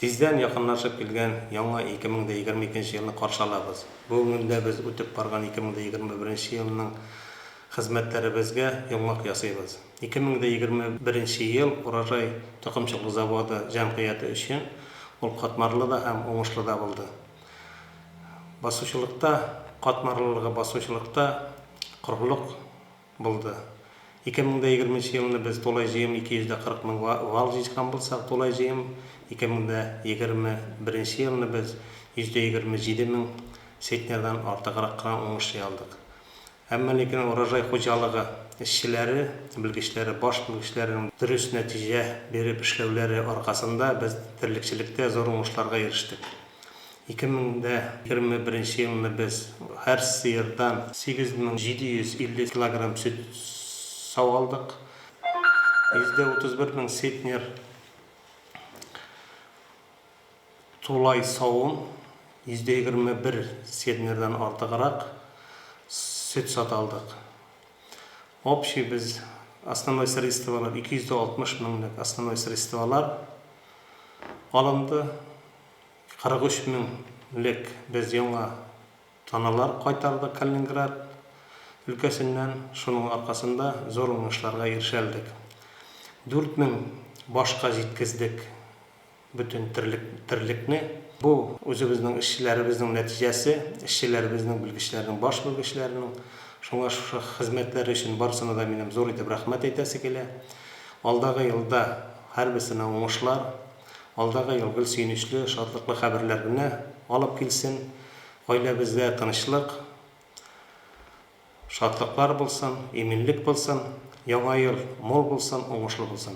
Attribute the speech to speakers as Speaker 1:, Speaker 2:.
Speaker 1: Тиздән якынлашып килгән яңа 2022 елны каршы алабыз. Бүгенге көндә без үтеп барган 2021 елның хезмәтләребезгә йомгак ясыйбыз. 2021 ел Урожай токымчылык заводы җәмгыяте өчен ул катмарлы да һәм уңышлы да булды. Басучылыкта катмарлылыгы басучылыкта корылык Булды. 2020 нче елны без тулай җыем 240 мең вал җыйган булсак, тулай җыем, 2021 нче елны без 127 мең центнердан артыграк кына уңыш җыя алдык. Әмма ләкин Урожай хуҗалыгы эшчеләре, белгечләре, баш белгечләренең дөрес нәтиҗә биреп эшләүләре аркасында без терлекчелектә зур уңышларга ирештек. 2021 нче елны без һәр сыердан 8750 килограмм сөт сава алдык. 131 мең центнер тулай савым, 121 центнердан артыграк сөт сата алдык. Общий без основной средстволар 260 меңлек основной средстволар алынды. 43 мең лек без яңа таналар кайтардык Калининград өлкәсеннән, шуның аркасында зур уңышларга ирешәлдек. 4000 башка җиткездек бөтен терлек терлекне. Бу, үзебезнең эшчеләребезнең нәтиҗәсе, эшчеләребезнең, белгечләрнең, баш белгечләренең. Шуңа шушы хезмәтләре өчен барысына да минем зур итеп рәхмәт әйтәсе килә. Алдагы елда һәрберсенә уңышлар, Алдагы ел гел сөенечле, шатлыклы хәбәрләр генә алып килсен. Гаиләбездә тынычлык, шатлыклар булсын, иминлек булсын. Яңа ел мул булсын, уңышлы булсын.